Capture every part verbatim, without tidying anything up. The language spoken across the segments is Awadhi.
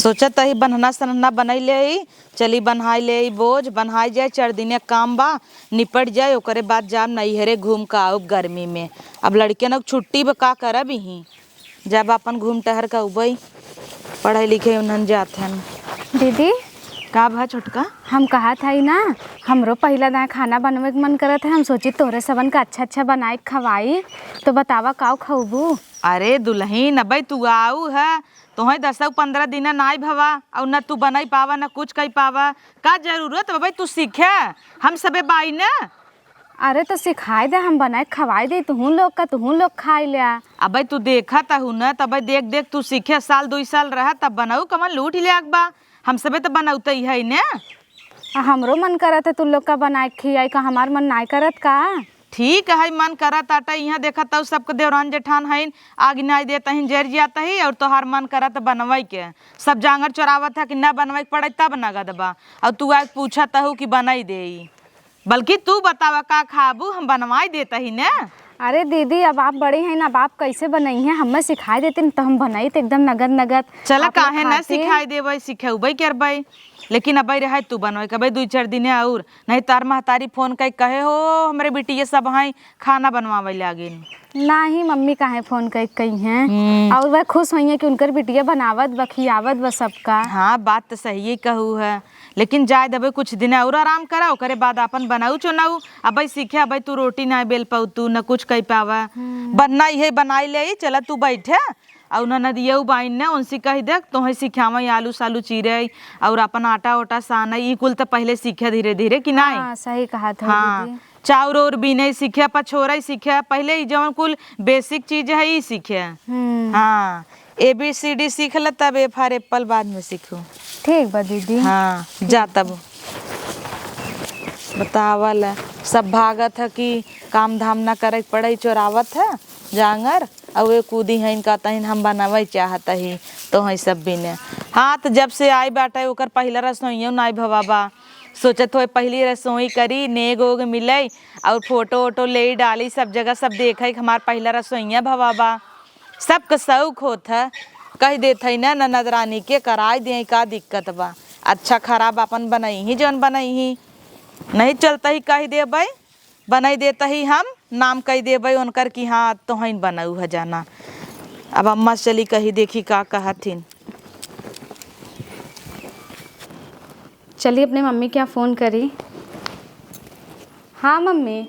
सोचत ही बन्हना सन्हना बनाई लेई, चली बन्हाई लेई बोझ, बन्हाई जाए, चार दिने काम बा, निपट जाए, ओकरे बाद जाब नैहरे घूम के आउब गर्मी में। अब लड़कियन के छुट्टी बा, का करब इहीं, जब आपन घूम टहर के अउबई, पढ़े लिखे उन्हन जात हन। दीदी, का भा छोटका? हम कहत हई ना, हमरो पहिला दाएँ खाना बनवे के मन करत है। हम सोची तोहरे सबन का अच्छा अच्छा बनाए के खवाई, तो बतावा काउ खउबू? अरे दुलहिन, अबे तू आउ है, तोहई दसउ पन्द्रह दिना नाई भवा, अउ न तू बनई पावा, न कुछ कई पावा। का जरूरत बा भाई तू सीखे? हम सबे बाई न। अरे तो सिखाई दे, हम बनाए खवाई दे, तुहूँ लोग का, तुहूँ लोग खाई ल्या। अबे तू देखत हउ न, तबे देख देख तू सीखे, साल दुई साल रह, तब बनऊ कमन लूट ले बा। हम सबे तो बनौते ही है न। आ हमरो मन करत है तू लोग का बनाए खियाई का, हमार मन नाई करत का? ठीक है, मन करत आटा, इहाँ देखत हउ सबके देवरान जेठान हइन, आग नाई देत हइन, जर जात ही, और तोहार मन करत बनवई के। सब जांगर चोरावत है कि न बनवई के पड़े तब नगद बा, और तू आग पूछत हउ कि बनई देई। बल्कि तू बतावा का खाबू, हम बनवाई देत ही न। अरे दीदी, अब आप बड़ी हैं ना, अब आप कैसे बनई हैं, हमें सिखाई देती न तो हम बनई तो एकदम नगद नगद चला, आप लोग काहे न खातिर। सिखाई देबई, सिखउबई करबई, लेकिन अबई रहे तू बनवई के, अबई दुई चार दिने और, नहीं तार महतारी फोन कई कहे हो, हमरे बिटिया सब हैं खाना बनवावे लागिन। नाही मम्मी काहे फोन कई कही हैं, हम्म। और वह खुश होइहें कि उनकर बिटिया बनावत बा, खियावत बा सबका। हाँ, बात तो सही ही कहू है, लेकिन जाए देबे कुछ दिन और आराम करा, ओकरे बाद आपन बनाऊ चोनाऊ। अबे सीखे, अबे तू रोटी ना बेल पाऊ, तू न कुछ कई पावा। हम्म। बनना इहे बनाई ले, चला तू बैठे, और ननदिया बाइन ने उनसे कही दे, तोहे सिखावे आलू सालू चीरे और अपन आटा ओटा साने, ई कुल तो पहले सीखे धीरे धीरे कि नहीं? हाँ, सही कहा था हाँ, दीदी। चाउर और बीने सीखे, पछोरे सीखे, पहले ई जवन कुल बेसिक चीज है ई सीखे। हम्म। हाँ, A B C D सीख ले, तब A for apple बाद में सीखू। ठीक बा दीदी। हाँ, जा तब। बतावल, सब भागत है कि काम धाम ना करे के पड़े, चोरावत है जांगर, और वे कूदी हैं, इनका तहिन हम बनावे चाहत ही, तो हैं सब बिने। हाँ, तो जब से आई बाटे, ओकर पहिला रसोइयो नाई भवा बा। सोचत होए, पहली रसोई करी, नेग ओग मिले, और फोटो वोटो ले डाली, सब जगह सब देखे कि हमार पहिला रसोइया भवा बा। सबके शौक होत है, कह देत है ना, ननद रानी के कराई दे, का दिक्कत बा? अच्छा खराब अपन बनई ही, जौन बनई ही, नहीं चलता ही कह देबे, बनई देता ही हम, नाम कह देबे उनकर कि हाँ, तोहइन बनऊ है जाना। अब अम्मा चली कही, देखी का कहथिन। चली अपने मम्मी के यहाँ फोन करी। हाँ मम्मी।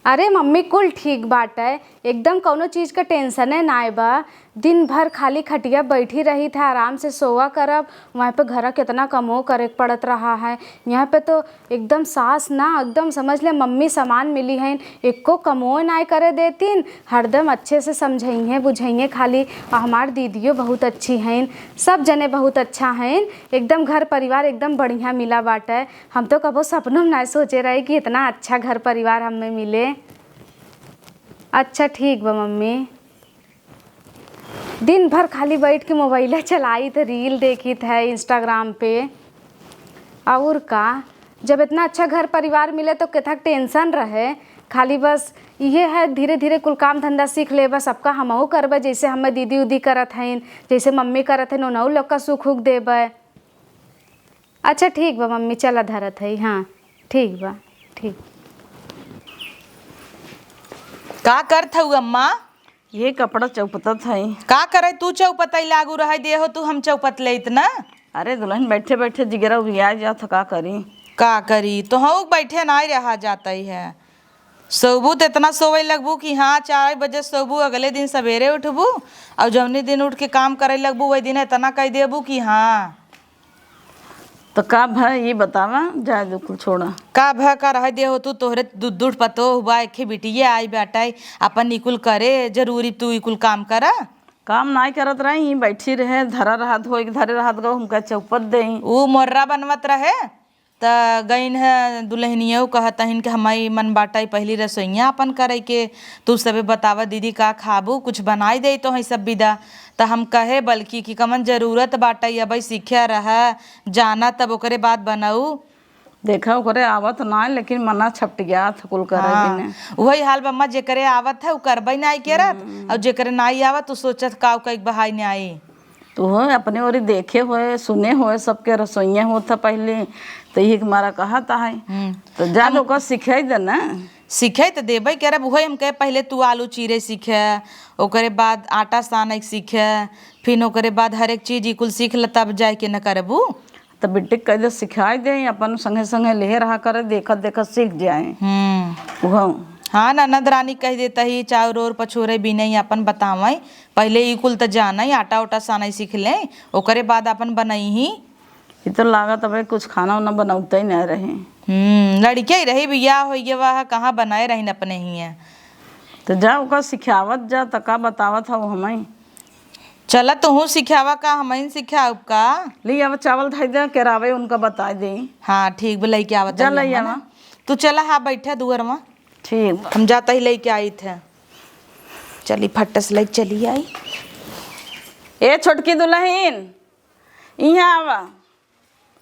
अरे मम्मी, कुल ठीक बाटे, एकदम कौनो चीज का टेंशने नाय बा। दिन भर खाली खटिया बैठी रही था, आराम से सोवा करब। वहाँ पे घर केतना कमो करे के पड़त रहा है, यहाँ पे तो एकदम सास ना, एकदम समझ ले मम्मी समान मिली हैं, एको कमो नाय करे देतीन, हरदम अच्छे से समझइहें बुझइहें खाली। आ हमार दीदियो बहुत अच्छी हैं, सब जने बहुत अच्छा हैं, एकदम घर परिवार एकदम बढ़िया मिला बाटे। हम तो कबो सपनो में नाय सोचे रही कि इतना अच्छा घर परिवार हमें मिले। अच्छा ठीक बा मम्मी। दिन भर खाली बैठ के मोबाइल चलाइत, रील देखित है Instagram पे। और का, जब इतना अच्छा घर परिवार मिले तो केथा टेंशन रहे। खाली बस इहे है, धीरे धीरे कुल काम धंधा सीख लेबे, सबका हमहू करबे, जैसे हमें दीदी उदी करत हईन, जैसे मम्मी करत हईन, उनहू लोग का सुख उख देबे। अच्छा ठीक बा मम्मी, चला धरत हई। हाँ ठीक बा, ठीक। का करत हऊ अम्मा? ये कपड़ा चौपतत हई। का करे तू चौपतई, लागू रहे दे हो तू, हम चौपत लेइत ना। अरे दुलहिन, बैठे बैठे जिगरा उबिया जात, का करी? का करी, तोहऊ बैठे नाई रहा जातई है। सोबू त इतना सोवे लगबू कि हाँ, चार बजे सोबू, अगले दिन सवेरे उठबू, और जौने दिन उठ के काम करे लगबू, वही दिन इतना कह देबू कि हाँ। तो का भा, ये बतावा, जाए दो, कुल छोड़ा। का भा, का रहे दे हो तू, तोहरे दू दू पतोह बा, एक ही बिटिया आई बाटे, अपन ई कुल करे, जरूरी तू ई कुल काम करा? काम नाई करत रही, बैठी रहे, धरा रहत हो, एक धरे रहत गो, हमका चौपत देई। ऊ मोर्रा बनवत रहे, त गइन है दुलहिनियो कहत हइन कि हमारी मन बाटइ पहली रसोइया अपन करइ के, तू सबे बतावा दीदी का खाबू, कुछ बनाई देई तोहइ सब बिदा। त हम कहे बल्कि कि कमन जरूरत बाटइ, अबइ सीख्या रह जाना, तब ओकरे बाद बनऊ। देखा ओकरे आवत ना, लेकिन मना छपटियात कुल करे हाँ, बिने। उहइ हाल बा अम्मा, जेकरे आवत है उ करबइ नाई करत, हम्म। अउर जेकरे नाई आवत उ सोचत काउ कइक बहाई नाई। तू हो अपने ओरी देखे होए, सुने होए, सबके रसोइया होत ह पहिले, त इही के मारा कहत है। हम्म। त जा हम ओकर सिखाई दे ना। सिखाई त देबे करब, उहे हम कहे पहिले तू आलू चीरे सीखे, ओकरे बाद आटा साने के सीखे, फिर ओकरे बाद हर एक चीज ई कुल सीख ल, तब जाए के न करबू। त बिट्टी के कह दे सिखाई दे, अपन संगे संगे लेहे रहा करे, देखत देखत सीख जाए। हम्म। उहो। हाँ, ननद रानी कह देता ही, चाउर ओर पछोरे बिनई अपन बतावई, पहिले ई कुल त जानई, आटा ओटा सानई सीख ले, ओकरे बाद अपन बनई ही। ई तो लागत अब कुछ खाना उना बनौते ही नहीं रही। हम्म, लड़के ही रही, बियाह हो गया, कहाँ बनाए रही अपने हियाँ। तो जा ओकर सिखावत जा, त का बतावत हऊ हमई। चला, तुहू सिखावा का, हमइन सिखाउब का? ली, अब चावल धइ दे, केरावे उनका बताइ देई। हाँ, ठीक बा, लइके आवत जा, हई लइ अम्मा आवा। ना। तू चला, हाँ, बैठे दुअरवा। ठीक बा। हम जात ही लइके आइत है। चली, फट्ट से लइके चली आई। ए छोटकी दुलहिन, इहाँ आवा।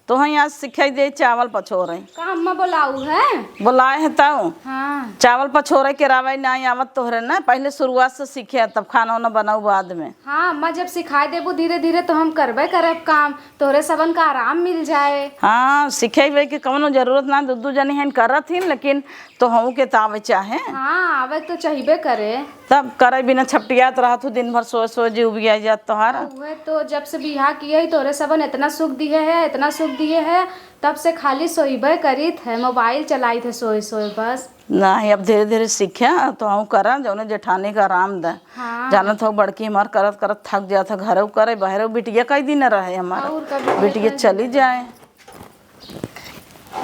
तोहई आज सिखाई दे चावल पछोरे। का अम्मा बोलाऊ है? बोलाए है तउ। हाँ। चावल पछोरे केरावे नाई आवत तोहरे ना, पहिले शुरुआत से सीखे, तब खाना उना बनाऊ बाद में। हाँ अम्मा, जब सिखाई देबू धीरे धीरे तो हम करबे करब काम, तोहरे सबन का आराम मिल जाए। हाँ, सिखेबे के कवनो जरूरत ना, दू दू जनी हन करत हिन, लेकिन तोहऊ के त आवे चाहे। हाँ, आवे तो चाहिबे करे। तब करे बिना छपटियात रहत हूँ, दिन भर सोए सोए जी उबिया जात तोहार। उहे तो, जब से बियाह किए ही तोरे सबन इतना सुख दिए है, इतना सुख दिए है, तब से खाली सोइबे करीत है, मोबाइल चलाइत है सोए सोए बस। नहीं, अब धीरे धीरे सीखे, तोहऊ करा, जौने जेठानी का आराम दे। हाँ। जानत हो, बड़की हमार करत करत थक जात है, घरे करे, बहरे बिटिया कई दिन रहे हमार। और कभी बिटिया बिटिया चली जाए।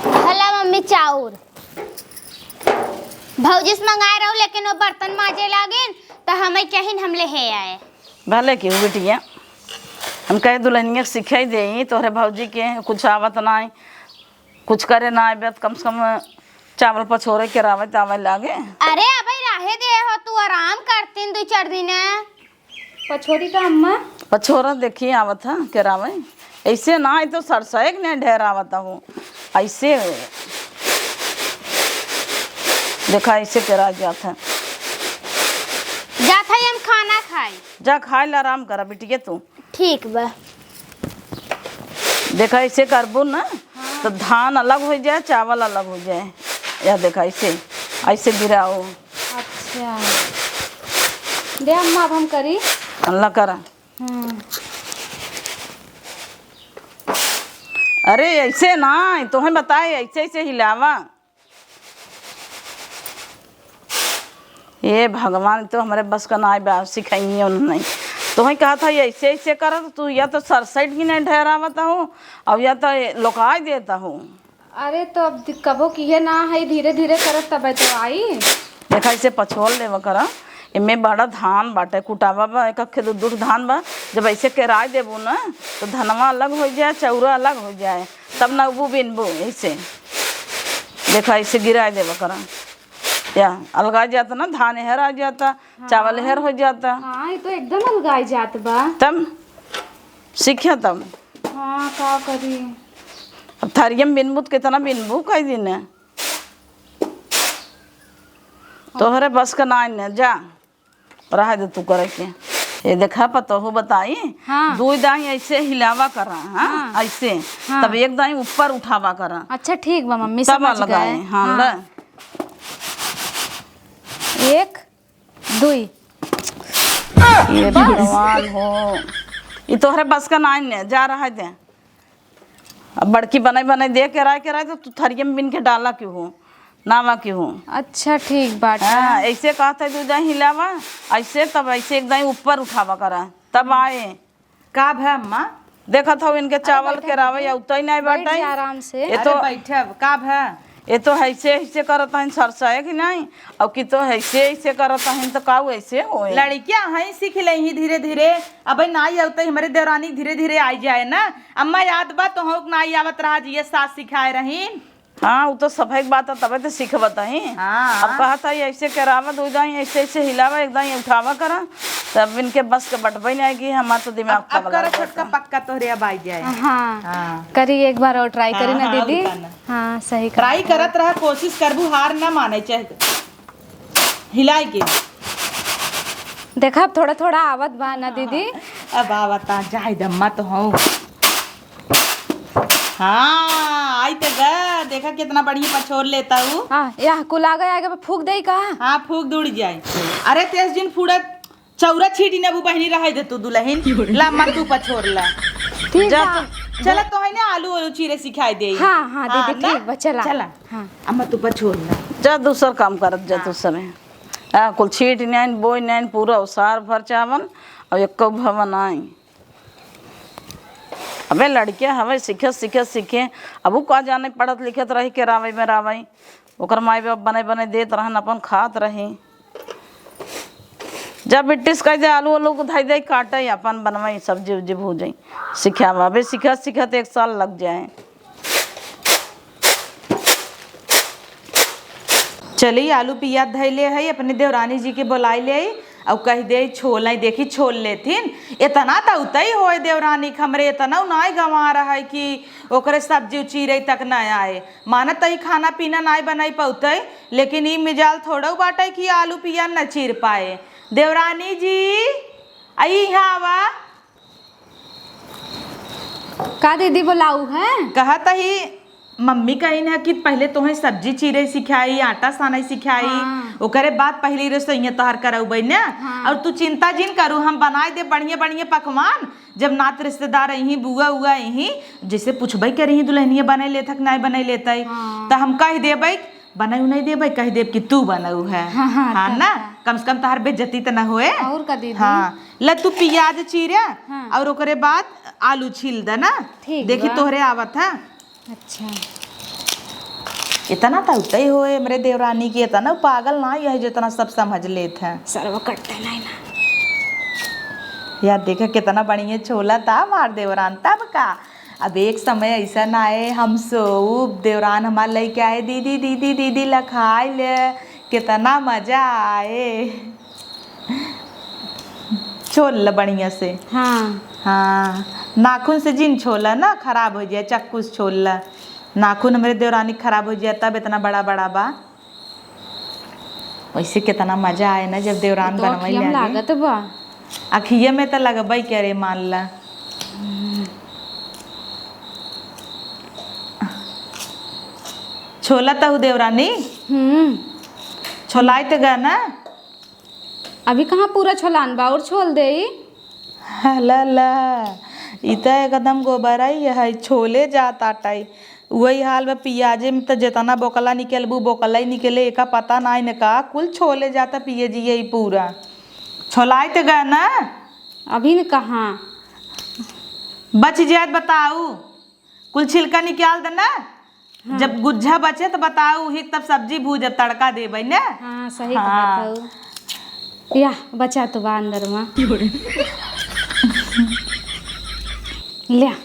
भला मम्मी चाउर भौजी से मंगाए रहू, लेकिन वो बर्तन माजे लागिन, त हमई कहिन हम लेहे आए। भले की हो बिटिया, हम कहे दुलहनिया के सिखाई देई, तोहरे भौजी के कुछ आवत नाई, कुछ करे ना आवे, त कम से कम चावल पछोरे केरावे त आवे लागे। अरे अबे रहे दे हो, तू आराम करतीन दू चार दिन। पछोरी का अम्मा? पछोरा देखी आवत है केरावे। ऐसे ना, ये तो सरसोए के नहीं ढेर आवत हो। ऐसे देखा, ऐसे केरा जात है। जात है हम खाना खाई। जा खाए ला, आराम करा बिटिया तू। ठीक बा। देखा, ऐसे करबू ना, हाँ। तो धान अलग हो जाए, चावल अलग हो जाए। या देखा, ऐसे, ऐसे गिराओ। अच्छा। दे अम्मा, अब हम करी। अल्लाह करा। हम्म। अरे, ऐसे ना, तोहे बताए, ऐसे, ऐसे हिलावा। ए भगवान, तो हमरे बस का नाई बा, सिखाइए उन्होंने। तोहे कहा था, ये ऐसे, ऐसे करत, तू या तो सरसैट की नहीं ढहरावत हो, और या तो लोकाई देता हो। अरे, तो अब दि-, कबो किहे ना है, धीरे धीरे करत तबे तो आई। देखा, इसे पछोर लेवा करा, एमे बड़ा धान बाटे, कुटावा बा, एक अखे दू दू धान बा। जब ऐसे केराई देबू ना, तो धनवा अलग हो जाए, चौरा अलग हो जाए, तब ना उबू बिनबू ऐसे। देखा, ऐसे गिराई देवा करा, या अलगा जाता ना, धान हेर आ जाता, चावल हेर हो जाता। हाँ, ये तो एकदम अलगाई जात बा। तब सीख्या तब। हाँ, का करी? अब थरियम बिनबू त कितना बिनबू कई दिन है। तोहरे बस का ना है, जा, रहे दे तू करे के। ये देखा, पतोहू बताई, हाँ। दो दाई ऐसे हिलावा करा, हाँ, हाँ। ऐसे, हाँ। तब एक दाई ऊपर उठावा करा। अच्छा, ठीक बा मम्मी, तब समझ अलग गए। आए, हाँ, हाँ। ले। एक, दुई। ये भगवान हो, ये तोहरे बस का नाई ने, जा रहा दे। अब बड़की बनाई बनाई दे केराई केराई तो तू थरिया में बिन के डाला क्यों हो, नावा क्यों हो? अच्छा, ठीक बाटे। हाँ, ऐसे कहत है, दू दाई हिलावा, ऐसे तब ऐसे एक दाई ऊपर उठावा करा, तब आए। का भे अम्मा? देखत हौ इनके अरे चावल बैठा केरावे दीदी, या उतई नाई बैठ बाटे। जा आराम से। ये अरे तो बैठब, का भे? ये तो ऐसे ऐसे करत हन सरसाए कि नाई, और कि तो ऐसे ऐसे करत हन तो काऊ ऐसे होए। लड़कियां हैं, सीख लेही धीरे धीरे। अबे नाई अउते हमरे देवरानी के धीरे धीरे आई जाए ना। अम्मा याद बा तोहूँ के नाई आवत रहा जी, ये सास सिखाए रही। हाँ, उ तो सभे के बात है, तबे तो सिखबत ही। हाँ। अब कहत है ऐसे केरावा दू दाई, ऐसे ऐसे हिलावा, एक दाई उठावा करा, तब इनके बस के बटबे नहीं कि हमार तो दिमाग अब, अब पगला करो गया छोटका था। पक्का तोहरे अब आई जाए। हाँ। हाँ। करी एक बार और try करी हाँ, ना हाँ, दीदी। और का ना। हाँ, सही कहा। Try करत रहा, कोशिश करबू, हार ना माने चाहे। हिलाए के। देखा, अब थोड़ा थोड़ा आवत बा ना दीदी। अब आवता, जाए दम्मा तो हूँ। हाँ, आई तो गा, देखा कितना बढ़िया पछोर लेता हूँ। हाँ, या कुल आगे आगे पे फूक देई का? हाँ, फूक दौड़ जाए। अरे तेज दिन फूड़त चौरा छीटी नबू बहनी, रहे दे तू दुलहिन। ला अम्मा तू पछोर ला। ठीक जा बा। तू। चला तो है ना, आलू आलू चीरे सिखाई दे। हाँ, हाँ, दीदी, ना? ठीक बा, चला। चला। हाँ। अम्मा तू पछोर ला। जा दूसर काम करत जा तू। हाँ। सरे आ कुल छीट नाइन बोई नाइन पूरा उसार भर चावल और एको भवन आई। अबे लड़के हवे, सीखे सीखे सीखे। अब उ का जाने पढ़त लिखत रही के रावई में रावई। ओकर माई बाप बने बने देत रहन, अपन खात रही। जब बिट्टिस कह दे आलू आलू को धई दे काटे, अपन बनवाई सब्जी उब्जी भूजई। सिखावा, अबे सीखत सीखत एक साल लग जाए। चली आलू पियाज धइले है, अपने देवरानी जी के बोलाई ले आई और कह दे छोल आई, देखी छोल लेथिन। इतना तो उतई होए देवरानी के हमरे, इतना नाय गंवा रहा है कि ओकरे सब्जी चीरे तक ना आए। मानत तई खाना पीना नाय बनाई पौतई, लेकिन ई मिजाल थोड़ो बाटे कि आलू पियाज न चीर पाए। देवरानी जी, आई यहाँ आवा। का दीदी बोलाऊ है? कहत ही मम्मी कहिन है कि पहले तोहे सब्जी चीरे सिखाई, आटा साने सिखाई, हाँ। ओकरे बाद पहली रसोईया तोहार करउबे ना। हाँ। और तू चिंता जिन करू, हम बनाए दे बढ़िया बढ़िया पकवान। जब नात रिश्तेदार अइहीं, बुआ उआ अइहीं, जैसे पूछबे करिहीं दुलहनिया बने लेत है कि नाय बने लेत है, हाँ। त हम कह देबे, बनाई उनाई देबे, कह देब कि तू बनाऊ है। हाँ, हाँ, हाँ तब ना, का। कम से कम तोहार बेइज्जती त न होए। और का दीदी? हाँ, ल तू पियाज चीरे हाँ। और ओकरे बाद आलू छील दे ना। ठीक देखी बा। तोहरे आवत है। अच्छा। इतना तो उतई होए हमरे देवरानी की, इतना पागल ना है जितना सब समझ लेत है। सरवा कटते नहीं ना। यार देखा कितना बढ़िया छोला था हमार देवरान, तब का। अब एक समय ऐसा ना आए, हम सोऊब, देवरान हमार लइके आए, "दीदी, दीदी, दीदी, ला खाए ले।" कितना मजा आए। छोल ल बढ़िया से। हाँ। हाँ, नाखून से जिन छोला ना, खराब हो जाए, चक्कू से छोल ल। नाखून हमरे देवरानी खराब हो जाए, तब इतना बड़ा बड़ा बा। वैसे कितना मजा आए ना, जब देवरान तो बनवाई अखिया में लागे। लागत बा। अखिया में त लगबई करे, मान ला। छोला तहु देवरानी? हम्म। छोलाइत गा ना? अभी कहाँ पूरा छोलान बा, और छोल देई। हला ला, ई त एकदम गोबराई है, छोले जात आटाई। उहई हाल बा पियाजे में, त जेतना बोकला निकलबू, बोकला ही निकले, एका पता नाई न का, कुल छोले जाता पियाजिया ई पूरा। छोलाइत गा ना? अभी न कहाँ। बच जात बताऊ, कुल छिलका निकाल दे ना। हाँ। जब गुज्जा बचे त बताऊ, उही तब सब्जी भूजब, तड़का देबै ना। हाँ, सही हाँ। कहत हऊ। या, बचा तो बा अंदर में। ल्या।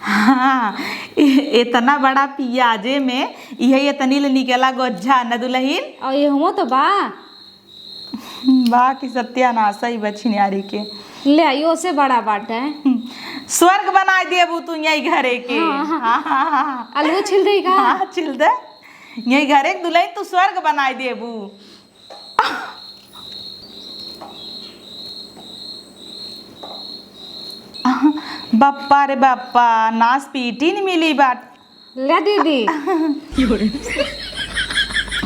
हाँ, इ-, इतना बड़ा पियाजे में इहे इतनी ले निकला गोज्झा न दुलहिन। और ये हुआ तो बा। बा की सत्यानाश है बछिनियारी के। ले आई, ओसे बड़ा बाटे। स्वर्ग बनाई देबू तू यही घरे के। हाँ, हाँ। हाँ, हाँ, हाँ। आलू छिल देई का? हाँ, छिल दे। यही घरे के दुलहिन तू स्वर्ग बनाई देबू। बप्पा रे बप्पा, नास पीटी न मिली बाट। ले दीदी।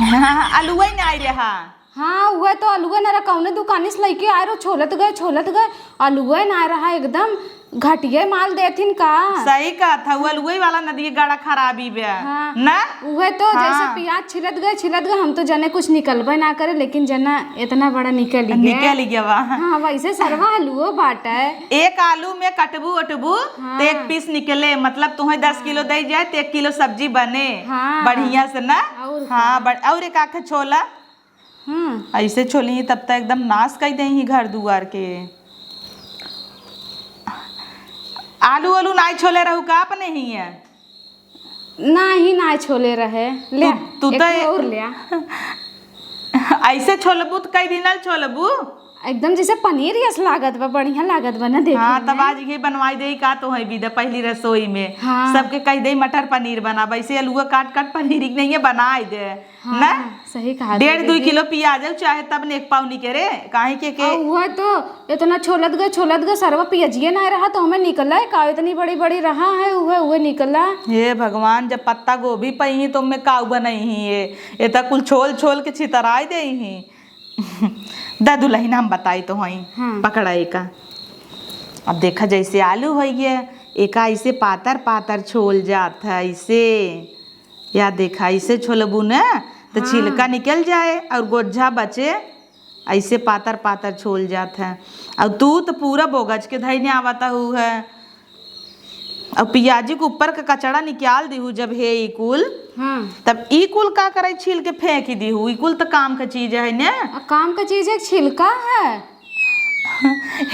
हाँ, अलुआ ही ना आई रहा। हाँ, उहे तो अलुए ना रहा, कौने दुकानी से लइके आए रहो, छोलत गए, छोलत गए, अलुए ना रहा, एकदम घटिया माल देथिन का। सही कहत हऊ, अलुए वाला नदिये गाड़ा खराबी बे। हाँ। ना? उहे तो, हाँ। जैसे पियाज छिलत गए, छिलत गए, हम तो जने कुछ निकलबे ना करे, लेकिन जना इतना बड़ा निकल ही गया। निकल ही गया बा। हाँ, वैसे सरवा आलूओ बाटे। एक आलू में कटबू ओटबू, हाँ। तो एक पीस निकले, मतलब तुम्हें दस किलो दे जाए, तो एक किलो सब्जी बने। हाँ। बढ़िया से ना? और हाँ, का? बड़-, और एक आखे छोला। हम्म। ऐसे छोली तब तक एकदम नाश कर दे ही घर दुआर के। आलू आलू नाई छोले रहू का अपने ही है? नाही, नाही छोले रहे। ले, तू, तू एक तो ठो ए-, और ले आ। ऐसे छोलबू तो कई दिन छोलबू? एकदम जैसे पनीर यस लागत बा, बढ़िया लागत बा ना देखे हाँ, तब में। आज इहे बनवाई देई का तोहइ बिदा पहली रसोई में। हाँ। सबके कहि देई मटर पनीर बना, वैसे अलुआ काट काट पनीर ही नहीं है, बनाई दे। हाँ, ना? सही कहा डेढ़ दीदी। दुई किलो पियाज है, चाहे तब नेक पाव निकरे, काहे के, के आ, उहे तो इतना छोलत गए, छोलत गए, सरवा पियजिए ना रहा, तो हमें निकला है का, इतनी बड़ी बड़ी रहा है, उहे, उहे निकला। हे भगवान, जब पत्ता गोभी पई ही, तो मैं काऊ बनई ही ये, ये तो कुल छोल छोल के छितराई देई ही। दा दुलहिन, हम बताई तो हई, हाँ। पकड़ा एका। अब देखा, जैसे आलू होइए, एका ऐसे पातर पातर छोल जात है, ऐसे। या देखा, ऐसे छोलबू न, तो हाँ। छिलका निकल जाए और गोज्झा बचे, ऐसे पातर पातर छोल जात है। और तू तो पूरा बोगज के धइने आवत हू है। अब पियाजी के ऊपर का कचड़ा निकाल दिहू जब हे ई कुल, हाँ। तब ई कुल का करे, छील के फेंक ही दिहू। ई कुल तो काम का चीज है ने। आ, काम का चीज है, छिलका है।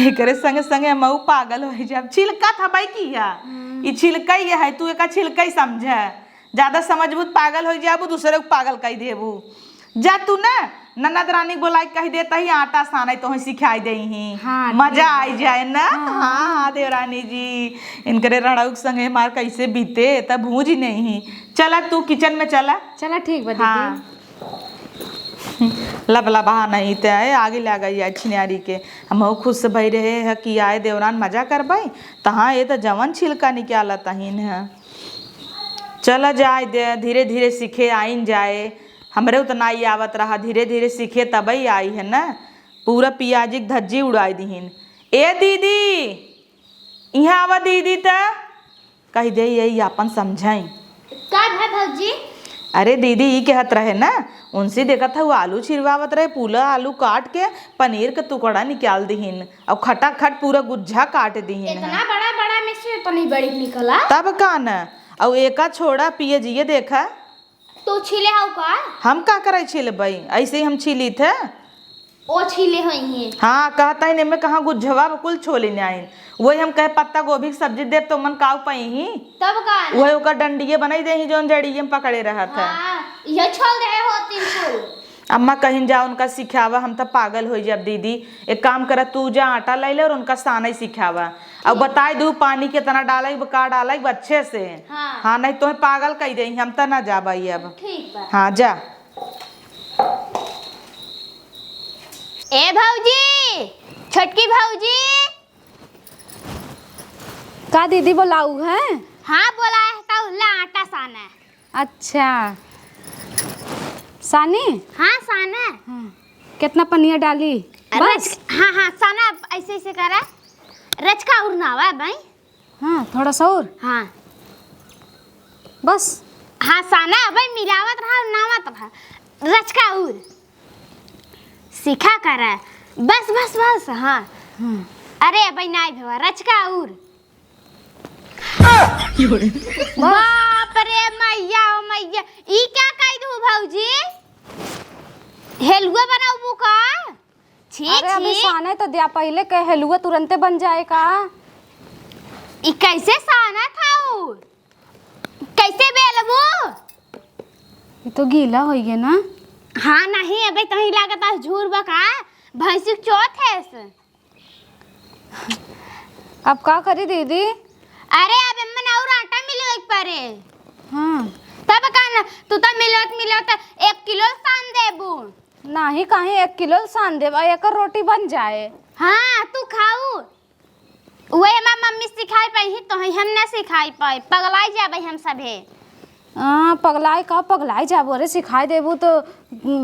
एकरे संगे संगे हमहू पागल हो जाब। छिलका था भाई की है, हम्म। ई छिलका ही है, तू एका छिलका ही समझे। ज्यादा समझबू त पागल हो जाबू, दूसरे को पागल कह देबू। जा तू ना, ननद रानी बोलाई कह देता ही आटा सानै तोहे सिखाई देई ही। हाँ, मजा ठीक आई बा। जाए ना। हाँ। हाँ, हाँ, देवरानी जी, इनकरे रड़ौक संगे हमार कैसे बीते, तब भूज ही नहीं ही। चला तू किचन में चला। चला, ठीक बा दीदी। हाँ। लब लबा नहीं ते आए, आगे लगा या छिनारी के। हमहू खुश भई रहे है कि आए देवरान मजा करबै, तहाँ ये तो जवन छिलका निकालत अहिन है। चला जाए दे, धीरे धीरे सीखे आइन जाए। हमरे उतना ही आवत रहा, धीरे धीरे सीखे तबई आई है ना। पूरा पियाजी के धज्जी उड़ाई दिहिन। ए दीदी, इहाँ आवा दीदी त। कहि दे, यही आपन समझाई। का भा भौजी? अरे दीदी, ई कहत रहे ना, उनसे देखत है, वो आलू छिलवावत रहे, पूरा आलू काट के पनीर के टुकड़ा निकाल दिहिन। और खटाखट पूरा गुज्झा काट दिहिन है। इतना बड़ा बड़ा में से इतनी बड़ी निकला? तब का न, और एका छोड़ा पियजिए देखा। तू छीले हऊ का? हम का करे छीलबई, ऐसे ही हम छीली थे। ओ छीले होई हैं। हाँ, कहता ही ने में कहाँ गुज्झवा कुल छोली ने आइन। वही हम कहे पत्ता गोभी की सब्जी देब तो मन काव पई ही। तब का न? वही ओकर डंडिये बनाई दे ही जौन जड़िये में पकड़े रहत है। हाँ, यह छोल रहे हो तीन फूल। अम्मा कहिन जा उनका सिखावा, हम त पागल होइ जाब दीदी। एक काम करा, तू जा आटा लइ ले और उनका सानै सिखावा। और ठीक। बताई दू पानी कितना डालै बा, का डालै बा अच्छे से। हाँ। हाँ, नहीं तोहे पागल कइ देई, हम त ना जाबई अब। ठीक बा। हाँ, जा। ए भौजी, छोटकी भौजी। का दीदी बोलाऊ है? हाँ, बोलाए है, तऊ ला आटा साना। अच्छा, सानी? हाँ, साना। हाँ। कितना पनिया डाली? बस? रच-, हाँ, हाँ, साना, अब ऐसे, ऐसे करा। रचका उरनावा भाई। हाँ, थोड़ा सा और। हाँ। बस। हाँ, साना, अबे मिलावत रहा, नावत रहा। रचका उर। सीखा करा। बस, बस, बस, हाँ। हाँ। अरे, अबे नाई भेवा, रचका उर। बाप रे मैया, ओ मैया, ई क्या कह दू भौजी? हेलुआ बनाऊ का? छी, अरे, अभी छी। साने तो दिया, पहिले के हेलुआ तुरंते बन जाए का? ई कैसे साना था उ? कैसे बेलबू? ये तो गीला होइगे ना। हाँ, नहीं, अबे तहीं लागत है झूर बका, भैंसी के चोथ है इस। अब का करी दीदी? अरे, अब एमन और आटा मिलवे के परे। हाँ। तब का न, तू तो मिलत, मिलत एक किलो सान देबू। नाही, काहे एक किलो सान देब, आ एकर रोटी बन जाए। हाँ, तू खाऊ। उहे हमार मम्मी सिखाई पाई ही, तो हम ना सिखाई पाई, पगलाई जाबे हम सभे। हाँ, पगलाई का पगलाई जाबू, अरे सिखाई देबू तो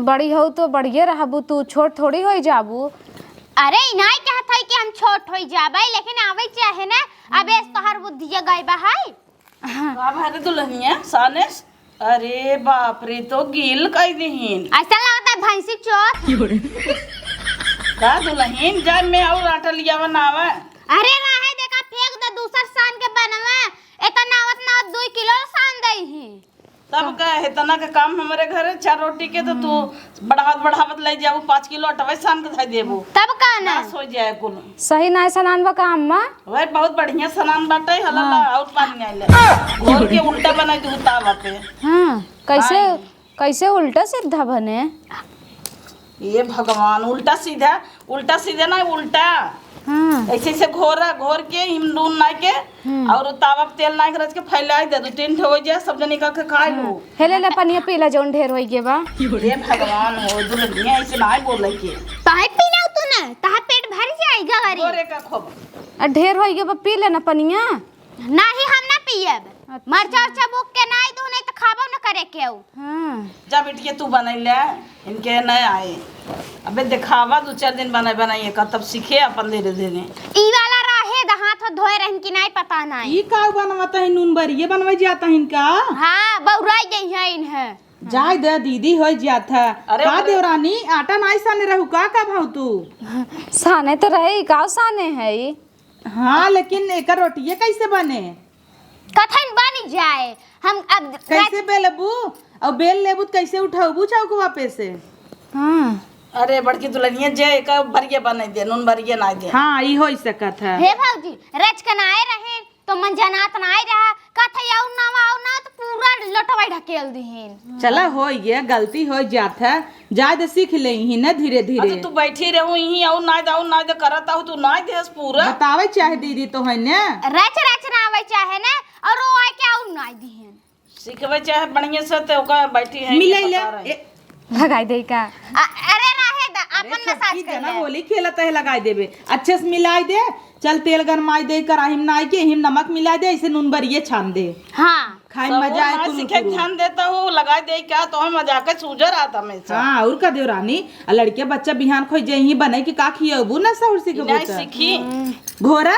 बड़ी हो तो बढ़िए रहबू, तू छोट थोड़ी होई जाबू। अरे, इनाई कहत है कि हम छोट होई जाबे, लेकिन आवे चाहे ना, अबे तोहर बुद्धिया गई बा है। हाँ। का भा रे दुल्हनिया, साने? अरे बाप रे, तो गील कई दिहिन। ऐसा लगता है भैंसी चोर। का दुल्हन, जा मैं और आटा लिया बनावा। अरे रहे, देखा फेंक दे, दूसर सान के बनवा। इतना नावत नावत दुई किलो सान दई ही। तब का, इतना का काम हमरे घरे, चार रोटी के तो तू बढ़ावत बढ़ावत ले जाबू, पाँच किलो अटवे सान के धई देबू। तब का ना? नाश हो जाए कुल। सही ना सनान बा का अम्मा? वह बहुत बढ़िया सनान बाटे, हला हाँ। ला, और पानी आइले। घोल के उल्टा बनाई दू तावा पे। हाँ, कैसे, हाँ। कैसे उल्टा सीधा बने? ये भगवान, उल्टा सीधा, उल्टा सीधा ना, उल्टा। हाँ। ऐसे, ऐसे घोरा, घोर के हिम नून नाइ के, हम्म। और तावा पे तेल नाइ के रच के फैलाइ दे, दो तीन ठो होइ जाए, सब जनी का के खाइ लो। हाँ। हेले ले पनिया पी ला, जौन ढेर होइ गया बा। हे भगवान हो, दुल्हनिया ऐसे नाइ बोले के। तहे पी ला तू ना, तहे पेट भर जाएगा गरी। घोरे का खूब। आ, ढेर होइ गया बा, पी ले ना पनिया। नाही, हम ना पियब। अच्छा। मरचा उरचा बुक के नाइ दू, नहीं तो खाबो न करे केहू। हाँ। जा बिटिया, तू बनइ ले, इनके न आए। अबे देखावा, दू चार दिन बनाए बनाइए का, तब सीखे अपन धीरे धीरे। ई वाला रहे द, हाथ धोए रहन की नाइ, पता नाइ। ई का बनवत है, नून बरिये बनवे जात है इनका? हाँ, बौराई गई है इन्हें। जाए दे, दीदी होइ जात है। अरे का ओकरे देवरानी, आटा नाइ साने रहू का, का भाव तू? साने तो रहे, ई का साने है ई? हाँ, लेकिन एकर रोटिये कैसे बने? कथन बन जाए। हम अब कैसे बेलबू? और बेल लेबू त कैसे उठौबू चौकवा पे से? हाँ। अरे बड़की दुल्हनिया, जे एक बरिये बनाइ दे, नून बरिये नाइ दे। हाँ, ई होइ सकत है। हे भौजी, रच के नाए रहे, तो मन जनात नाए रहा। कथे अउर नावा, अउर ना तो पूरा लोटवा ढकेल दिहिन। चला, होइ गया, गलती होइ जात है। जाए दे, सीख लेइहीं न धीरे धीरे। अच्छा, तू बैठी रहू यहीं, अउर नाइ दे, अउर नाइ दे करत आहू, तू नाइ देस पूरा। बतावे चाहे दीदी तो है ने। रच रच ना आवे चाहे ने, अउर वो आए के अउर नाइ दिहन। सीखवे चाहे बढ़िया से, ते ओका बैठी है, मिले ये ले, बता रहे। ए, लगाई दे का? अ-, अरे रहे दा, अरे अपन छोटकी मसाज कर जना ले। होली खेलत है, लगाई देबे। अच्छे से मिलाई दे। चल तेल गरमाई दे, कराही में नाइ के, हिम नमक मिला दे, ऐसे नून बरिये छान दे। हाँ। खाए में मजा आए, ना कुल सीखे कुल। ध्यान देता हूँ, लगाई दे क्या, तो हम मजाक सूझर आता हमेशा। हाँ, और का देवरानी, आ लड़के बच्चा बिहान खोई जाइहीं, बनइ के का खियबू ना सहुर सीखबू नहीं त। सीखी। घोरा?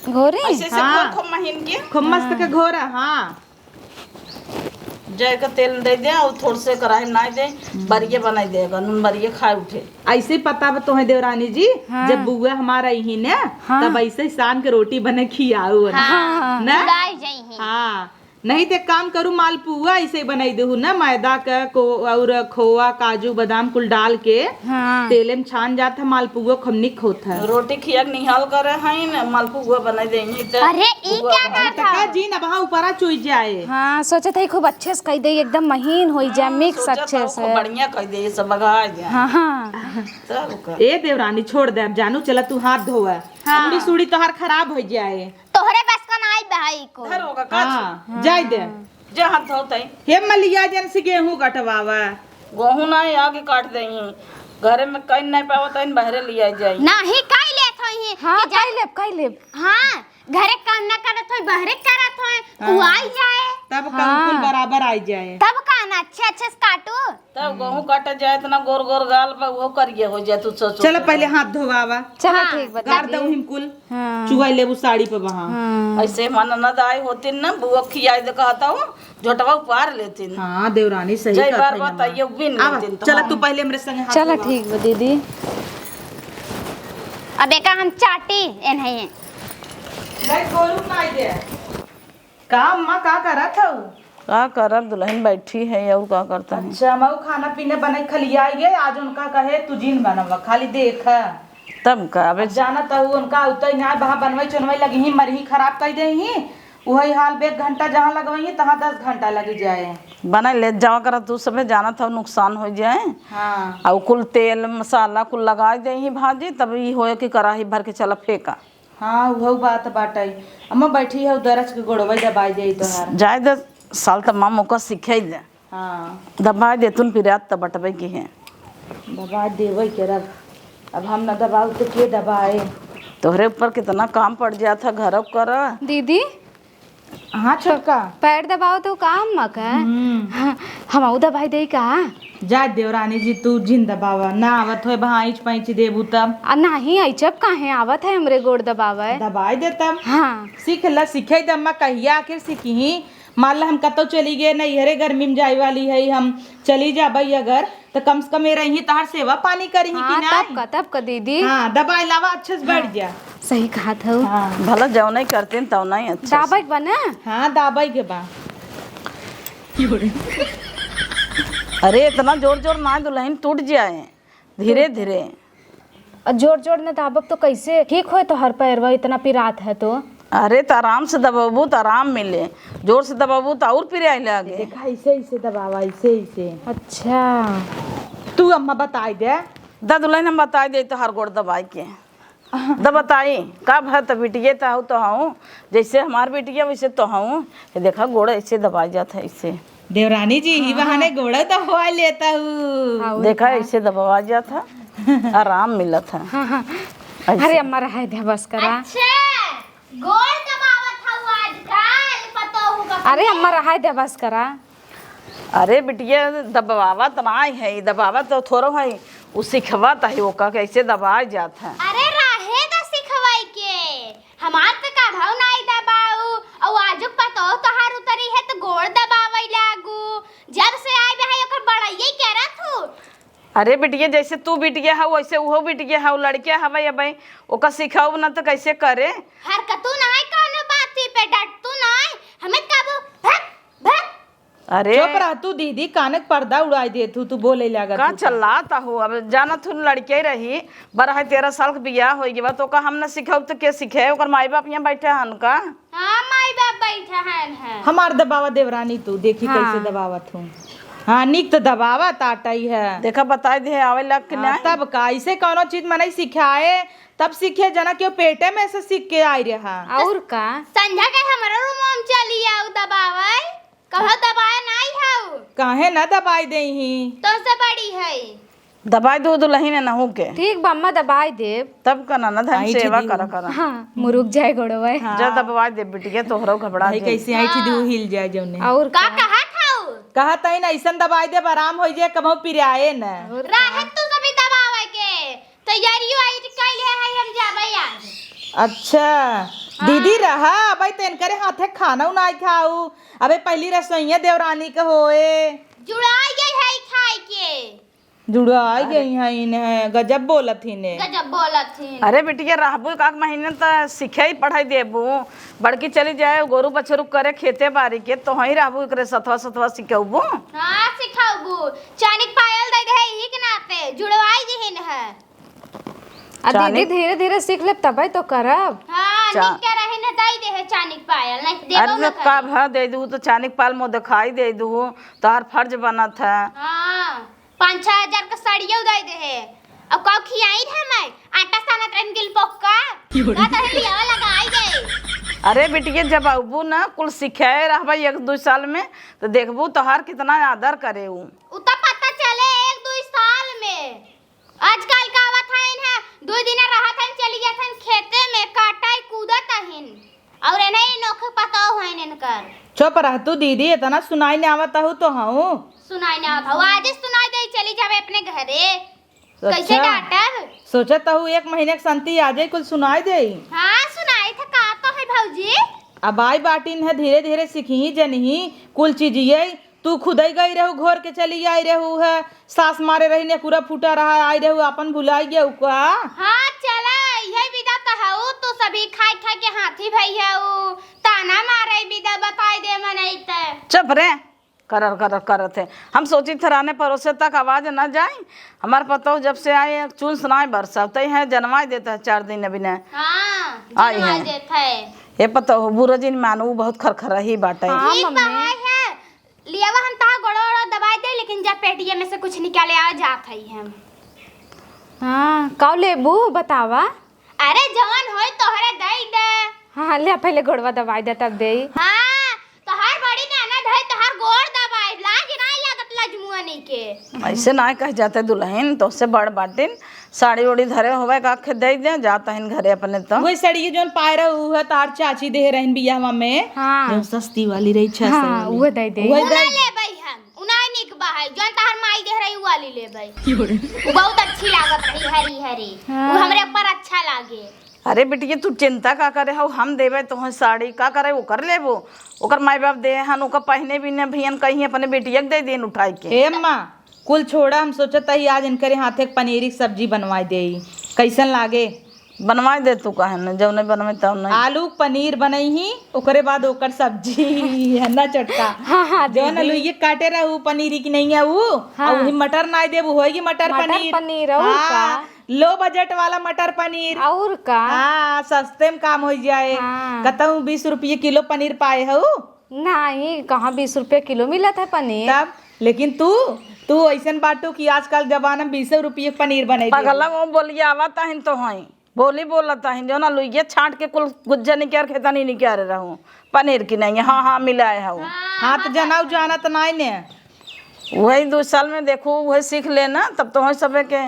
घोरे? ऐसे से हाँ। घोर खूब महीन के। खूब मस्त के घोरा, हाँ। जय का तेल दे दे और थोड़ से कराही में नाइ दे, बरिये बनाइ देगा, नून बरिये खाए उठे। ऐसे पता बा तोहे देवरानी जी, हाँ। जब बुआ हमारा यही ने, हाँ। तब ऐसे शान के रोटी बने खियाऊ ना। हाँ। ना? भुलाई जइहीं। हाँ। नहीं ते काम करू, मालपुआ ऐसे बनाई देहू ना, मैदा का को, और खोआ, काजू, बादाम कुल डाल के हाँ। तेले में छान जात है, मालपुआ खूब निक होत है। रोटी खिया के निहाल करे हैं न, मालपुआ बनाई देही त अरे, ई बुआ क्या बाहर करत काका हौ? जी, ना वहाँ ऊपरा चुई जाए। हाँ, सोचत है खूब अच्छे से कई दे, एकदम महीन होई जाए, हाँ, mix सोचत अच्छे हौ, से। खूब बढ़िया कई दे, ये सब बघा जाए। हाँ, हाँ। तब का। ए देवरानी, छोड़ दे अब जानू, चला तू हाथ धोवा। हाँ। उड़ी सुड़ी तोहार खराब हो जाए। तोहरे बस का नाई बा ई कुल। धर होगा का हाँ, छी? जाए दे। जा हाथ धोत है। हे मलिया जन से गेहूं कटवावा। गेहूं ना आगे काट देही। घरे में कई नहीं पावत है, बहरे लिया जाई। नाही, काई लेत होई हाँ, कि जा- काई लेब, काई लेब। हाँ, घरे काम ना करत होई, बहरे करत होई, हाँ। उ आई जाए। तब का हाँ। कुल बराबर आई जाए। तब का ना अच्छे अच्छे से काटू। तब गेहूं काटा जाए, इतना गोर गोर गाल बा, वो करिए हो जाए, तू सोच। चलो पहले हाथ धोवावा। चलो हाँ। ठीक बा गार दीदी। दऊ हिम कुल। हाँ। चुआई लेबू साड़ी पे बहा। हाँ। ऐसे मन न दाई होती न, बुआ खियाई दे कहता हूँ, झोटवा उपार लेती न। हाँ, देवरानी सही जय कहत बार है बात नमा। आइए, बिन आवा, लेती न तो चला हाँ। तू पहले हमरे संगे हाथ चला धोवा। ठीक बा दीदी। अब एका हम चाटी एनहे। नहीं, गोरू ना आइए। का अम्मा, का करत हऊ? का करब, दुल्हन बैठी है, और का करता है? अच्छा, मऊ खाना पीना बने खलियाई गए, आज उनका कहे तू जिन बनवा, खाली देख। तब का, अबे अब जानत हऊ, उनका उतई ना बहा बनवई चुनवई लगी ही, मरही खराब कई दे ही, उहई हाल बे एक घंटा जहाँ लगवई ही, तहाँ दस घंटा लगी जाए। बने ले जावा करा, तू सबे जानत हऊ, नुकसान हो जाए। हाँ। और कुल तेल मसाला कुल लगाई दे ही भाजी, तब ई होए कि कराही भर के चला फेंका। हाँ, उहउ बात बाटइ। अम्मा बैठी हउ, दरज के गोड़वइ दबाइ देइ तोहार। जाए दे, साल त माँ मौका सिखाई दे। हाँ। दबाइ दे, तुन पिरात त बटबे की है। दबाइ देवइ के रख। अब हम न दबाउ त के दबाए? तोहरे ऊपर कितना काम पड़ जात है, घरउ कर। दीदी, हाँ छोटका। पैर दबाओ तो काम मका। हम्म। हाँ, हमहू दबाई देई का? जा देवरानी जी, तू जिन दबावा, ना आवत होए, बहाँ आइच पाइच देबू तब। आ, नाही, आइचब काहे, आवत है हमरे गोड़ दबावे। दबाई दे तब। हाँ। सीख ल, सीखे दम्मा, कहिया आखिर सीखी? मान ल हम कतौ चली गए, नैहरे गर्मी में जाए वाली है, हम चली जाबई अगर, त कम से कम ए रही तहार सेवा पानी करी हाँ, कि नाई? तब का, तब का दीदी। हाँ, दबाई लावा, अच्छे से बैठ हाँ, जा। सही कहत हऊ। हाँ। भला जौन ही करतीन तौन ही अच्छा से। दाबे के बा ना? हाँ, दाबे के बा। अरे, इतना जोर जोर ना दुल्हन टूट जाए, धीरे धीरे। आ, जोर जोर न दाबब तो कैसे ठीक होए तोहर पैरवा, इतना पिरात है तो? अरे, त आराम से दबाबू त आराम मिले, जोर से दबाबू त और पिराए लागे। देखा, ऐसे, ऐसे दबावा, ऐसे, ऐसे। अच्छा। तू अम्मा बताई दे। द दुलहिन, हम बताई देई तोहार गोड़ दबाई के। द बताई, का भा त बिटिये त हऊ तो हऊ, जैसे हमार बिटिया वैसे तो हऊ। ये देखा गोड़ ऐसे दबाई जात है, ऐसे। देवरानी जी, ही बहाने गोड़ दबवा लेता हूँ। देखा, ऐसे दबवा जात है, आराम मिलत है। हाँ, हाँ। ऐसे। अरे अम्मा, रहाय दे, बस करा। अच्छा, गोड़ दबावत हऊ आजकल, पतोहू का। अरे अम्मा, रहाय दे, बस करा। अरे बिटिया, दबावत नाई है, दबावत तो थोड़ो है, उ सिखवत है, ओका कैसे दबाए जात है। अरे रहे द सिखवाई के, हमार त कभऊ नाई दबाऊ, अउ आजुक पतोह तोहार उतरी है त गोड़ दबावै लागू। जब से आए बे है ओकर बड़ाई करत हऊ। अरे बिटिया, जैसे तू बिटिया हऊ, वैसे उहो बिटिया हऊ, लड़किया हवै अबै, ओका सिखाऊ न त कैसे करे? हरकतू नाई, कौनो बाती पे डटतू नाई, हमें कबू भक, भक। अरे। चुप रह तू दीदी, काने के पर्दा उड़ाई देत हू, तू बोले लागत का हू। चल्लात हू? अब जानत हू लड़के रही, बारह तेरह साल के बियाह होइ गवा, त ओका हम न सिखाऊ त के सिखे? ओकर माई बाप यहाँ बैठे हन का? हाँ, माई बाप बैठे हन, हैं। हमार दबावा देवरानी तू, देखी हाँ। कैसे दबावत हूँ। हाँ, निक त दबावा ताटई है। देखा, बताई दे, आवे लाग के हाँ, नहीं? तब का, ऐसे कौनो चीज मनई सिखाए, तब सीखे, जना केहू पेटे में से सीख के आई रहा। और का? संझा के हमरो रूम में चली आऊ दबावै, कहो दबाए नहीं हऊ। काहे ना दबाई देही? तोसे बड़ी है। दबाई दो दुलहिन नहू के। ठीक बा अम्मा, दबाई देब। तब का ननद हम ऐंठी सेवा दिहू। करा करा। हाँ, मुरुक जाए गोड़वे। हाँ। जा दबाई दे बिटिया, तोहरो घबरा भाई जाए। कैसे ऐंठी दिहू, हिल जाए जौने। और का का? कहत हऊ? कहत हई ना, ऐसन दबाई देब, आराम होइ जाए, कबहू पिराए न। और का? रहे तू सभी दबावे के। तैयारी वारी कइले है, हम जाबे आज। अच्छा, हाँ। दीदी रहा, अबे त इनकरे हाथे खाना उनाई खाऊ। अबे पहली रसोइया देवरानी के होए। जुड़ाई गई है खाए के। जुड़ाई गई है इन्हें, गजब बोलत ही ने। गजब बोलत ही। अरे बिटिया, रहबू एक आध महीने त सिखे ही पढ़ाई देबू। बड़की चली जाए गोरू बछरू करे खेते बारी के, तो वहीं रहबू एकरे सथवा सथवा सिखौबू। हाँ, सिखौबू। चानी के पायल दे दे, यही के नाते जुड़वाई दिहिन है। आ दीदी, चानी धीरे धीरे सीख लेब, तबे तो करब। हाँ, चा- निक के रही न, दई दे है चानी के पायल, नहीं देबो अरे न तो का करे। भा दे दू, तो चानी के पायल मो दिखाई दे दू, तोहार फर्ज बनत है। हाँ, पाँच छह हजार का साड़ियो दे दे है। अब का खियाई है मैं, आटा सानत रहन गिल पोक्का, का तो है लियावा लगाई दे। अरे बिटिया, जब अबू ना कुल सिखाए रहबा एक दो साल में, तो देखबू तोहार कितना आदर करे उ। उ तो पता चले एक दो साल में। आजकल का आवत हइन है, दुइ दिन रहत हइन, चली जात हइन खेते में, काटइ कूदत हइन। और एनही नोखे पतोह हइन इनकर। चुप रह तू दीदी, इतना सुनाई न आवत हऊ तो हऊ। सुनाई न आवत हऊ, आज सुनाई दे, चली जावे अपने घरे। कैसे अच्छा। डांटब? सोचत हऊ एक महीने के संती आ जाई, कुल सुनाई देई। हाँ, सुनाई था का तो है भौजी। अब आई बाटिन है, धीरे धीरे सीखी जनही कुल चीजिये। तू खुदई गई रहू, घोर के चली आई रहू है, सास मारे रही, नेकुरा फूटा रहा, आई रहू, आपन भुलाई गयू का? हाँ, चला, इहे विदा त हऊ, तू सभी खाई खाई के हाथी भई हऊ, ताना मारे विदा बताई दे मनई त। चुप रे, करर करर करत है। हम सोची थराने परोसे तक आवाज न जाई, हमार पतोह जब से आए, चून सुनाए बरसा, तई है जनवाई देता है चार दिन अभी न। हाँ, आई जनवाई है। देता है। ए पतोह, बुरा जिन मानू, बहुत खरखरही बाटे। हाँ, ठीक बा, मम्मी। है, है। लियावा, हम तहार गोड़वा ओड़वा दबाई दे, लेकिन जा पेटिया में से कुछ निकाले आवा, जात हई हम। हाँ, का लेबू बतावा? अरे जवन होई तोहरे दई दे। हाँ, ले पहले गोड़वा दबाई दे तब देई। हाँ, तोहार बड़ी ननद है, तोहार गोड़ दबाई, लाज नाई लागत लजमुआ नहीं के। ऐसे नाई कह जाते दुलहिन, तोसे बड़ बाटिन। साड़ी ओड़ी धरे होवे का, आखे दे दे, जात हइन घरे अपने तो। वही साड़ी के जौन पाए रहे, उ है तार चाची देहे रहन बियाहवा में। हाँ। जौन सस्ती वाली रही, छह सौ हाँ, वाली। उहे दे दे। उहे उ दे ना दे। लेबै हम, उ ना निक बा है, जौन तार माई देह रही, उ वाली लेबै। उ बहुत अच्छी लागत रही, हरी हरी। हाँ। उ हमरे ऊपर अच्छा लागे। अरे बिटिया, तू चिंता का करे हऊ, हम देबै तोहे साड़ी, का करे ओकर लेबो? ओकर माई बाप देहे हन, ओकर पहिने बिने भियन कहीं अपने बिटिया के दे दिन उठाई के। हे अम्मा, कुल छोड़ा, हम सोचत हई आज इनकरे हाथे के पनीरी के सब्जी बनवाई देई। कैसन लागे? बनवाई दे तू, काहे न, जौने बनवे तौने। आलू के पनीर बनई ही, ओकरे बाद ओकर सब्जी है ना चटका। हाँ, हाँ, जौन दीदी। आलू ये काटे रहू पनीरी की नहीं है ऊ, हाँ। और वही मटर नाई देबू, होई गी मटर मटर पनीर। पनीर, और हाँ, का? Low budget वाला मटर पनीर। और का? हाँ, सस्ते में काम हो जाए। हाँ। कतहूँ बीस रुपये किलो पनीर पाए हऊ? नहीं, कहाँ बीस रुपये किलो मिलत है पनीर? तब, लेकिन तू तू ऐसन बाटू कि आजकल जमाना में बीसे रुपये के पनीर बने दे। पगला, वो बोलिया आवत हन तो हई, बोली बोलत हन, जो ना लुइये छाट के कुल गुज्जा निकाल खेतनी निकाल रहूं, पनीर की नहीं, हाँ, हाँ, मिलाए हूँ। हाँ, तो जनाऊ जानत नाई ने। वही दो साल में देखू, वही सीख लेना, तब तो वही सबे के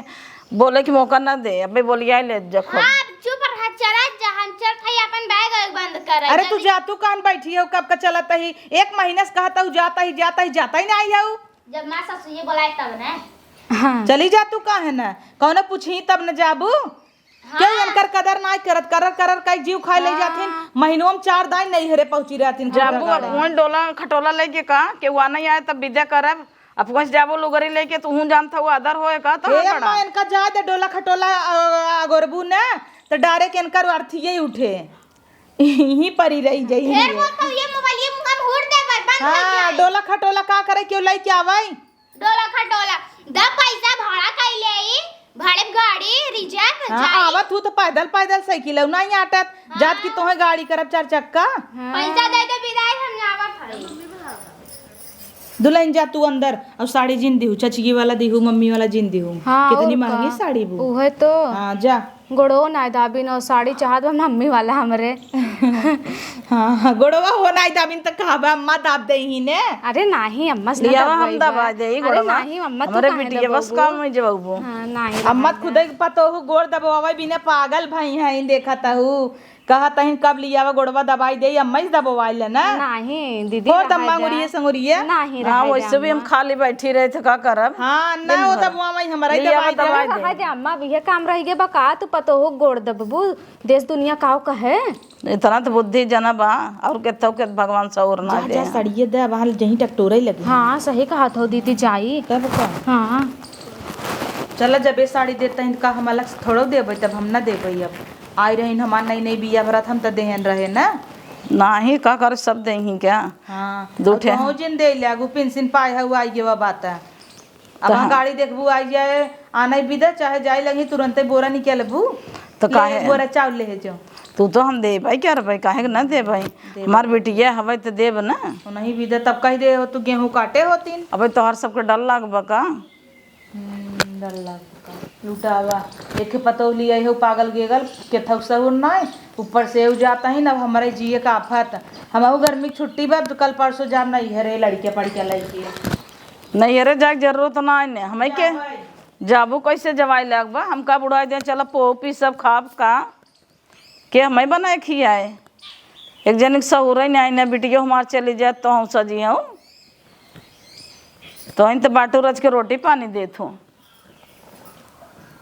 बोले के मौका ना दे, अबे बोलिया ले जखो। हाँ, अब चुप रह, चला जा, हम चलत हई, अपन बैग वैग बंद कर। अरे, तू जल्दी। जा, तू कहन बैठी हो, कब का चलत ही? एक महीना से कहत हूँ, जाता ही, जाता ही, जाता ही ना आई हूँ। जब माँ सासू ये बोलाए तब ना। हाँ। चली जा, तू काहे ना, कौनो पूछी तब न जाबू? हाँ। क्यों इनकर कदर नाई करत, करर करर कई जीव खाए ले हाँ। जाथिन। महीनों में चार दाई नैहरे पहुंची रहथिन, जाबू, खबर अब करा। वहीं डोला खटोला लेके का, के हुआ नहीं आए तब विदा करब। अब वहीं जाबू लुगरी लेके, तू हूँ जानत हूँ आदर होए का, तो हे हाँ बड़ा। अम्मा, इनका जाए दे, डोला खटोला, अ, अगोरबू ने, तो डायरेक्ट इनकर अर्थी यही उठे। यहीं पर ही रही जाई ढेर है। बोलत हूँ, ये मोबाइल ये मुँह में हुर दे, बंद हो हाँ, जाए। डोला खटोला का करे, क्यों लेके आवई? डोला खटोला, द पैसा भाड़ा कई ले आई, भाड़े गाड़ी रिजर्व हाँ, जाई। आवत हूँ तो पैदल, पैदल साइकिल नहीं आटत, जात की हाँ। तोहे गाड़ी करब चार चक्का। हाँ। पैसा दे दे विदाई, हम जावत हई। दुल्हन जा तू अंदर, और साड़ी जिन दिहू, चचगी वाला दिहू, मम्मी वाला जिन दिहू। हाँ, कितनी और महंगी का? साड़ी बू। उहे तो। हाँ, जा। गोड़ो नाई दाबिन और साड़ी चाहत बा मम्मी वाला हमरे। हाँ, हाँ, गोड़वा हो नाई दाबिन त कहबा अम्मा दाब देही ने। अरे नाही अम्मा से ना लियावा हम दबवाई बा। दबा देई अरे गोड़वा। नाही अम्मा, तू हमरे काहे बिटिया बस दबवाबू? काम में जवाबू। हाँ, नाही अम्मा दबवाई खुदे बा। पतोहू गोड़ दबवावे बिना पागल भई हैं, देखत हूँ। कहत हईन, "कब लियावा गोड़वा दबाई देई, अम्मा ही दबवाई ले ना।" नाही, दीदी, हो रहा दम्मा जा। अंगुरिये संगुरिये। नाही, हाँ, रहा वैसे जा, भी हम अम्मा। खाली बैठी रहे थे, का करब? हाँ, ना दिन हो भर। दबवावा ही, हमरा ही लियावा दबाई दे। दबाई दे। रहा जा, अम्मा, अब ये काम रह गए बा का? तू पतोहू गोड़ दबबू, देश दुनिया काव कहे? इतना तो बुद्धि जना बा, और केतौ के भगवान सौर ना जा, दे। जा, सड़िए दे, अब हाल जहीं टकटोरे लगी। हाँ, सही कहत हो दीदी, जाई। तब का? हाँ। चला, जब ये साड़ी देते हैं, तो का हम अलग से थोड़ो देबै, तब हम ना देबै अब। आई रहीन हमार नई नई बिया भरत, हम त देहन रहे ना। नाही, का करे, सब देही क्या? हाँ, दू ठे। तोहू जिन दे ले, आगू पेंशन पाए है, वो आई गवा बात है। अब कहाँ? गाड़ी देखबू, आई जाए, आना ही बिदा, चाहे जाए लगी, तुरंते बोरा निकलबू, तो ले काहे? बोरा चाउर ले जो। तू तो हम देबै, क्या रे भाई, काहे के ना देबै? देबै। हमार बिटिया हवे तो देब ना। नहीं बिदा, तब कह दे हो, तू गेहूं काटे होतीन। अबे तोहर सबके डर लागबा का? हम्म, डर लागता। लुटावा, एक पतोह लिया हो पागल गेगल, केथौ सहूर नाय, ऊपर से उ जाता ही ना, अब हमरे जिए का आफत। हमहू गर्मी के छुट्टी बा, अब कल परसों जाब नैहरे, लड़के पढ़के लइके। नैहरे जाए के जरूरत ना है ने, हमें के जाबै। जाबू कैसे जवाई लागबा, हम का बुढ़ाई दे, चला पोह पी सब खाब का। के हमें बनाए खियाए? एक जने के सहूरे नहीं आई ना, बिटियो हमार चली जाए तो हम सजी हूँ। तो इन तो बाटू रच के रोटी पानी देत हूँ।